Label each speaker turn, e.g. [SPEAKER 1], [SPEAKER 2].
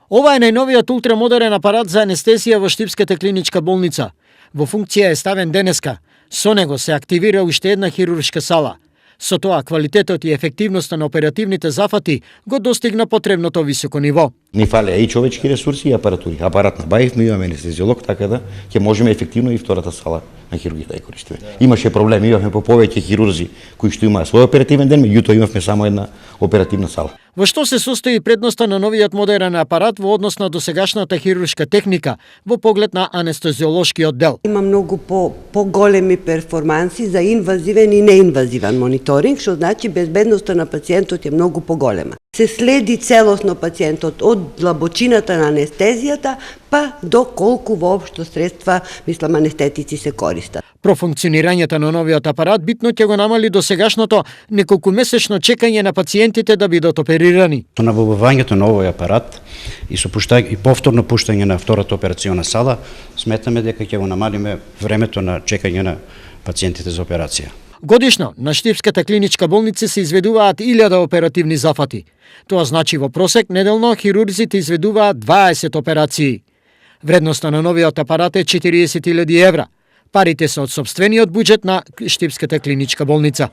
[SPEAKER 1] Ова е најновиот ултрамодерен апарат за анестезија во Штипската клиничка болница. Во функција е ставен денеска. Со него се активира уште една хируршка сала. Со тоа квалитетот и ефективноста на оперативните зафати го достигна потребното високо ниво.
[SPEAKER 2] Ни фалеа и човечки ресурси и апаратури. Апарат набавивме, имаме анестезиолог, така да ќе можеме ефективно и втората сала на хирургија да ја користиме. Имаше проблеми, имавме по повеќе хирурзи кои што имаа свој оперативен ден, меѓутоа имавме само една оперативна сала.
[SPEAKER 1] Во што се состои предноста на новиот модерен апарат во однос на досегашната хируршка техника во поглед на анестезиолошкиот дел?
[SPEAKER 3] Има многу поголеми перформанси за инвазивен и неинвазивен мониторинг, што значи безбедноста на пациентот е многу поголема. Се следи целосно пациентот од длабочината на анестезијата па до колку воопшто средства, мислам, анестетици се користат.
[SPEAKER 1] Профункционирањето на новиот апарат битно ќе го намали досегашното неколкумесечно чекање на пациентите да бидат оперирани.
[SPEAKER 4] Со набавувањето на овој апарат и повторно пуштање на втората операциона сала, сметаме дека ќе го намалиме времето на чекање на пациентите за операција.
[SPEAKER 1] Годишно на Штипската клиничка болница се изведуваат 1000 оперативни зафати. Тоа значи во просек неделно хирурзите изведуваат 20 операции. Вредноста на новиот апарат е 40.000 евра. Парите се од сопствениот буџет на Штипската клиничка болница.